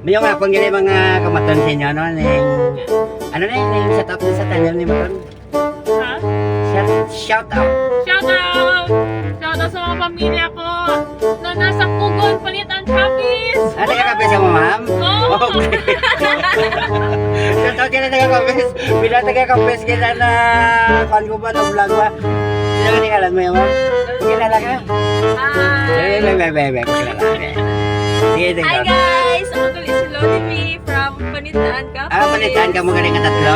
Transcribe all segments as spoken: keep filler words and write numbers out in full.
Mayong hapon gani mga kamatuoran sa inyo, no? Ning, ano na yun? Ning shout out din sa channel ni Maton. Ha? Shout, shout out. Shout out! Shout out sa mga pamilya ko na nasa Pugon, Panitan, Capiz! Ah, taga Capiz ka mo, ma'am? Oo. Okay. Shout out ka na taga Capiz. Pila taga Capiz ka na na kuan ko ba, na vlog ba? Sino ka ngalan mo yan, ma'am? Kilala ka? Hi! Bebe, bebe, bebe, kilala ka. Sige, sige. Hi, guys! Ako gali si Lodi V from Panitan, Capiz. Ah, Panitan ka mo galing nga tatlo.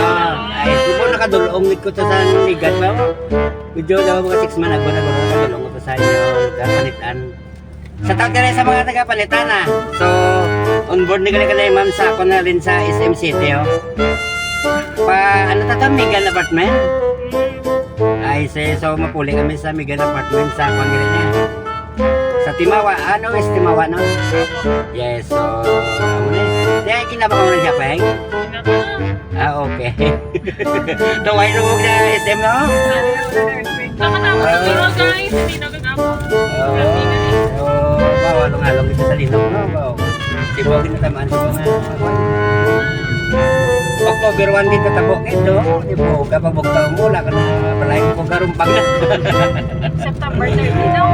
Ay, di mo nakadulong ko to sa ligat ba? Medyo daw mga six months ago na guro nakadulong ko to sa inyo, sa Panitan. Shout out ka rin sa mga taga Panitan, ah. So, on board ni gali ka na, ma'am, sa ako na rin sa S M City, oh. Pa, ano ta to? Megan Apartment? Ay, si, so, mapuli kami sa Megan Apartment sa Pangilinan. Sa Timawa, ano is Timawa, no? Yes, so, ano na yun? Kaya kinaba ko ng shopping? Ah, okay. Daway na mo sa S M, no? Nakatapos na siguro, guys. Hindi na gagapon. Oo. Oo, ba, walong-along dito sa Linog, no? Ba, si Bogin na tamaan sa mga, October one dito, tabo, eh, no? Di ba, kapabugtaw mo, wala ka na pala yung pagkarumpag na. September thirty daw.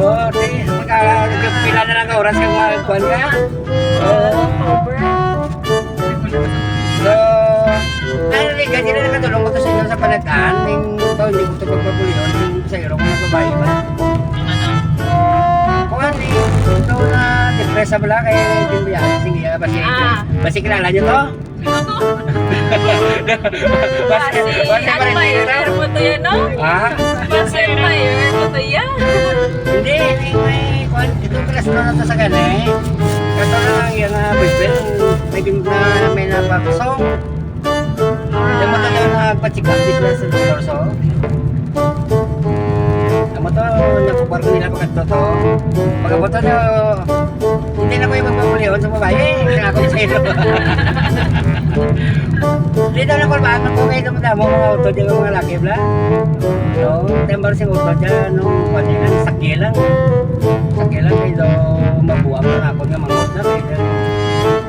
Oo, di, magka-, magkapila na lang ka oras kang magkuhan ka. Oo. October. So, ay, ganyan na nakatulong ko to sa inyo sa Panitan. Ning to, hindi ko to pagpapulion. Ning sa iro, mga babae ba? Kuha ni, ito na depresa pala kay Jim Biyahe. Sige, ah, basi, Ah. basi kilala niyo to? Sino to? Basi, Basi, basi ano pa ba rin ito? Mo to yan, no? Ha? Basi, ano pa rin mo to yan? Hindi, may, may, kuwan, ito, class na to sa gani. Kato na lang yung, ah, boyfriend, may gin-, na, may napakasong. Yung mga na nagpa-check up, business sa doktor, so. Amo to, nagkukuha ko nila pagkadto to. Pagkabot to, hindi na ko yung magpapulion sa babae. Kaya ako sa ilo. Dito na, kulbaan ko kayo, damo-damo mga auto dyan, mga laki, bla. No, tembar sing auto dyan, no, kuwan nila, sakya lang. Sakya lang, kayo daw mabuang na ako nga, mga auto, kayo.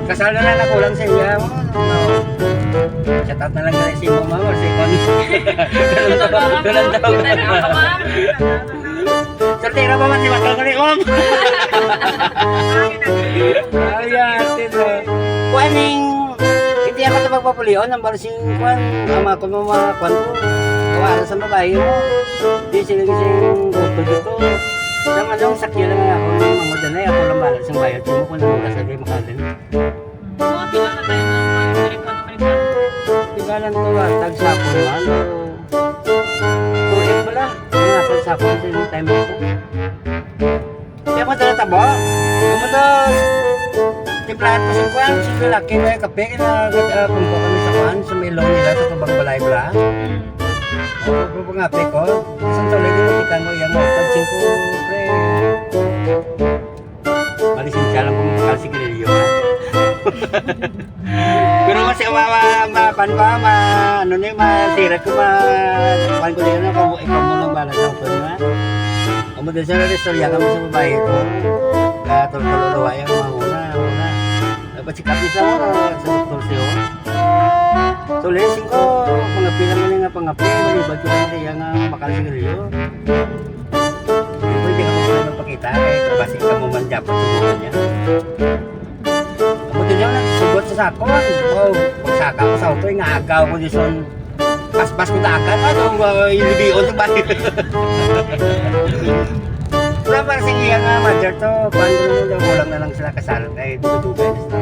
Kasal na lang ako lang sa iya, no. Shout out na lang kay si Mama or si Connie. Ganun daw. Ganun daw. Sortero pa man si Bakal ko ni Ma'am. Ay, ate, no. Kuan ning, hindi ako sa pagpapulion, ang barsing kuan, ang mga kuan mo, mga kuan ko. Kawala sa babae mo. Di sila kasi yung gusto dito. Sa manong sakya lang ako, mga madanay, ako lang bahala sa bayad. Sino ko nang oras, hindi makalin. Mga pila na tayo ng mga pinagpapalitan? Pila lang to, ah, tag sapon man, o two F pala. Mga tag sapon sa imong time ako. Kaya mo dala tabo? Kaya mo to, timplahan ko sa kuwan, sa lalaki na yung kape, na, ah, kung ko kami sa kuwan, sa may lawn nila, sa tubang balay bala. Hmm. Ako, ako, ako nga, pe ko. Isang tuloy, di mo tikang mo, yung mga tag singko, pre. Malisensya lang kung makasigarilyo, ha? Pero mas, ma, ma, ma, kuwan ko, ha, ma, ano ni, masirat ko, ma, kuwan ko din, ano, kung ikaw mo nang bahala sa utod mo, ha? Amo din sa istorya kami sa babae ko. Katultuluwa yung mga una, una. Dapat si Kapis lang, ah, sa doktor siya, oh. So, lesson ko, mga pila man nga pangapi, malibad ko lang sa iya nga makal sigarilyo. Pwede ka mo magpakita, eh, basi ka mo man dapat subukan niya. Amo din yung nagsugot sa sakon. Oh, pagsaka ko sa auto, nga agaw ko, Diyos, paspas ko daakan, ano, uh, yung libion sa bahay. Wala para sa iya nga mother to, kuwan ko naman daw, kulang na lang sila kasal, kay dugay na sila.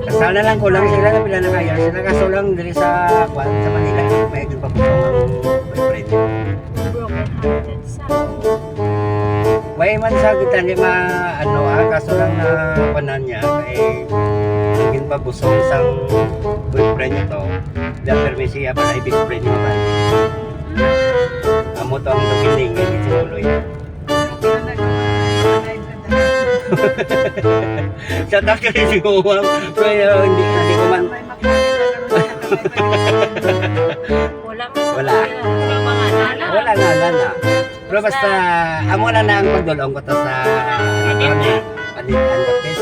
Kasal na lang, kulang sila, na pila na kayo sila, kaso lang diri sa, kuwan, sa Manila, may nagpaputong ang boyfriend. Broken hearted sa Way man sa kita ni ma, ano, ah, kaso lang na panan niya, kay naging pabusong sang boyfriend niya to, da permi siya pala i-best friend niya ba? Amo to ang dugiling, nga gitsuloy. Shout out kay si Juan. Pero hindi, hindi ko man. Wala. Wala. Wala pangalan. Wala na, wala na. Pero basta, amo na na ang pagdulong ko to sa, ano, ni, Panitan Capiz.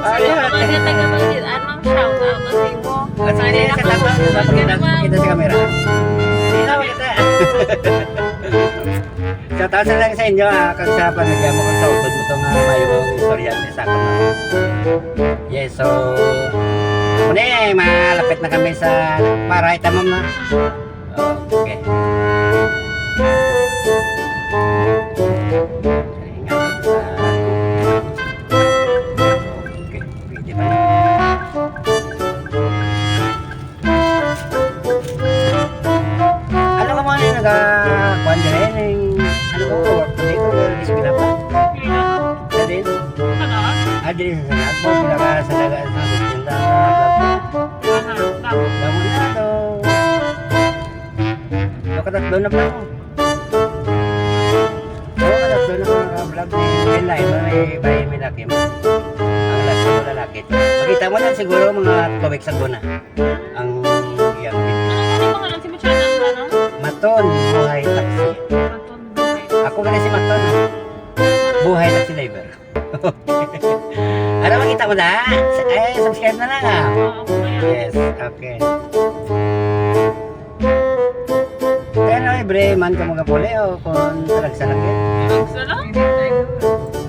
Ay, Mga taga Bangil, anong shout out sa imo? Ah, sige, Sana sa tato, nakapag-, kita, ganun. Kita sa camera. Sige na, kita. Shout out sa lang sa inyo, ah, kag sa pamilya mo, kag sa utod mo tong, ah, mayo mong istorya sa akon, no? Yes, so, muna, malapit na kami sa para itamom na. Okay. Okay, pwede pa. Ano ka mo na naga-, kuwan dire, ning, ano ko, work ko dito, nag-eskwela pa? Sa din? Sa daan? Ah, diri sa Sanat. Mo, pinaka sa daga, sa Sanat. Aha, tapos? Damo na to. Makatatlo na pala mo. Oo, katatlo na mga ka-vlog ni Benlay, may bahay, may laki mo. Ang last ko lalaki. Makita mo na siguro mga two weeks ago na ang iyang video. Ano, ano yung pangalan? Si Machado, ano? Maton, buhay taxi. Maton, buhay. Ako gani si Maton. Buhay taxi driver. Ano, makita mo na? Eh, subscribe na lang, ah. Oo, ako na yan. Yes, okay. Kaya na, libre man ka magapuli o kung talagsa lang yun. Talagsa lang?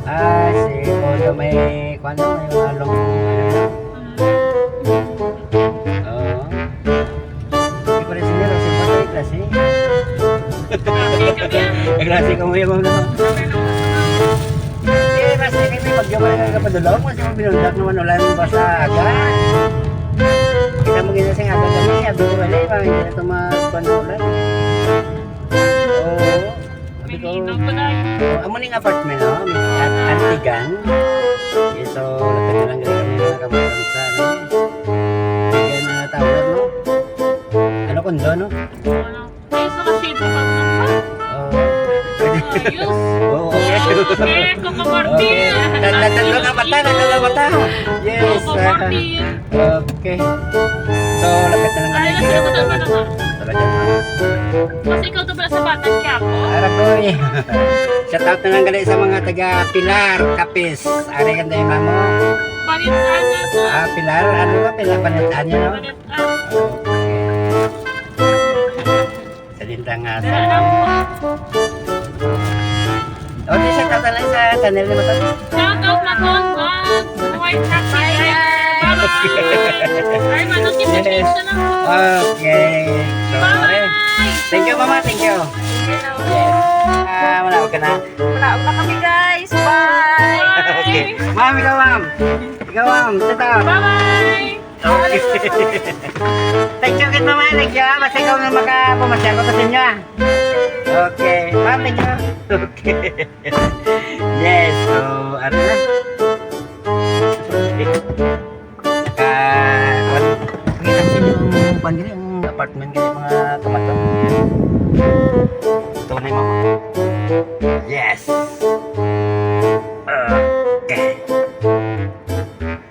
Ah, si Polo may, kwan, may walong, ano na. Mm. Oo. Hindi ko rin sinira, si Polo may klase. Grabe kami, ah. Ay, klase ko mo yung mga. Eh, klase kami, pag yung mga kapadulong, kasi mo binundak naman ulan, basta agad. Kita mo gina sing agad kami, abi ko, "Wala, parang hindi na ito ma-, kuwan na ulan." Oo. Sabi ko, May hinaw pa na yun. Oh, amo ning apartment, no? May an-, Antigan. Okay, so, lapit na lang gali kami mga kabayan sa, ano? Antigan na tower, no? Ano, condo, no? Ano? Ay, sa shade pa naman. Oo. Ayos. Oo, okay. Okay, Coco Martin. Okay. Tan-, tan-, tatlo ka mata, tatlo ka mata. Yes. Coco Martin. Okay. So, lapit na lang kami. Ay, kasi ako naman naman. Talaga naman. Mas ikaw to pala sa Batang Quiapo? Ara, boy. Shout out na lang gali sa mga taga Pilar, Capiz. Ari ganda yung mamo. Panitan niya sa Ah, Pilar, ano ba? Pilar, panitan niya, no? Panitan. Okay. Sa lindang, ah, sa O, di, shout out na lang sa channel ni Maton. Shout out, Maton Vlogs. Buhay taxi driver. Bye-bye. Ay, Maton, keep the change na lang. Okay. So, Bye-bye. Mare. Thank you, Mama. Thank you. Yes. Ah, wala ka na. Wala na kami, guys. Bye. Okay. Ma'am, ikaw, ma'am. Ikaw, ma'am. Shout out. Bye-bye. Okay. Thank you, kit mama. Thank you, ah. Basta ikaw na makapumasya ko sa inyo, ah. Okay. Ma'am, thank you. Okay. Yes, so, ano na? Ka-, kuwan, pakita ko sa inyo ang kuwan diri, ang apartment diri, mga kamaton. Ito na yung mama. Yes. Okay.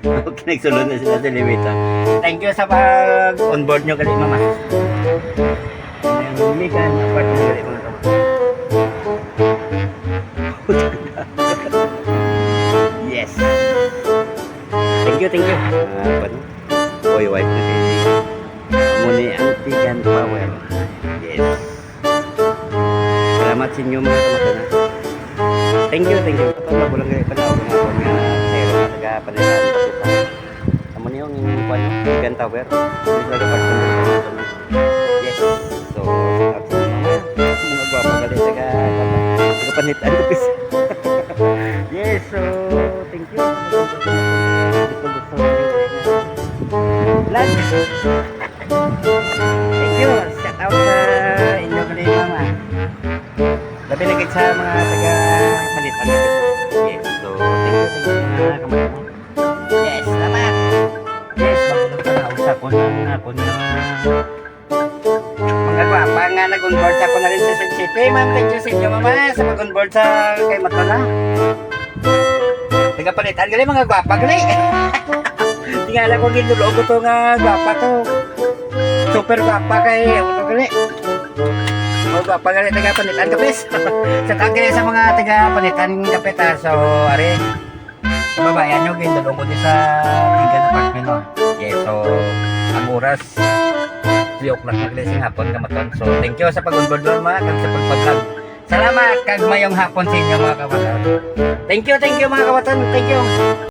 Okay, nagsulod na sila sa elevator. Thank you sa pag-onboard nyo gali, mama. Ang Megan, apartment gali, mga kama. Yes. Thank you, thank you. Ah, kuwan. Oy, wife na kayo. Amo ni Antigan Power. Yes. Salamat sa inyo, mga kamag-anak. Thank you, thank you. Ito, magulang kayo pala. Ako nga, ako nga, sa iyo, mga taga-Panitan, Panitan. Amo niyo ang kuwan, Antigan Tower. Dito sa department. Yes. So, shout out sa mga, mga gwapa gali, taga, taga-Panitan. Yes, so, thank you. Vlog. Thank you. Shout out sa inyo gali, mama. Labi na gid sa mga taga-Panitan. Yes. So, thank you, thank you, mga kamag-anak. Yes, salamat. Yes, magulang ka na. Usa ko na, ako na. Mga gwapa nga nag-onboard sa ako na rin sa San City. Ma'am, thank you sa inyo, mama, sa pag-onboard sa kay Matona. Taga-Panitan gali, mga gwapa gali. Tingala ko, ginulo ko to nga gwapa to. Super gwapa kay, ano to gali. Pagani taga Panitan Kapis. Sa tagay sa mga taga Panitan Kapis, ah. So, ari, kababayan nyo, gindulong ko di sa Tinggan Apartment, no? Okay, so, ang oras, three o'clock na gali sing hapon, kamaton. So, thank you sa pag-onboard, mga, kag sa pagpag-vlog. Salamat, kag mayong hapon sa inyo, mga kamaton. Thank you, thank you, mga kamaton. Thank you.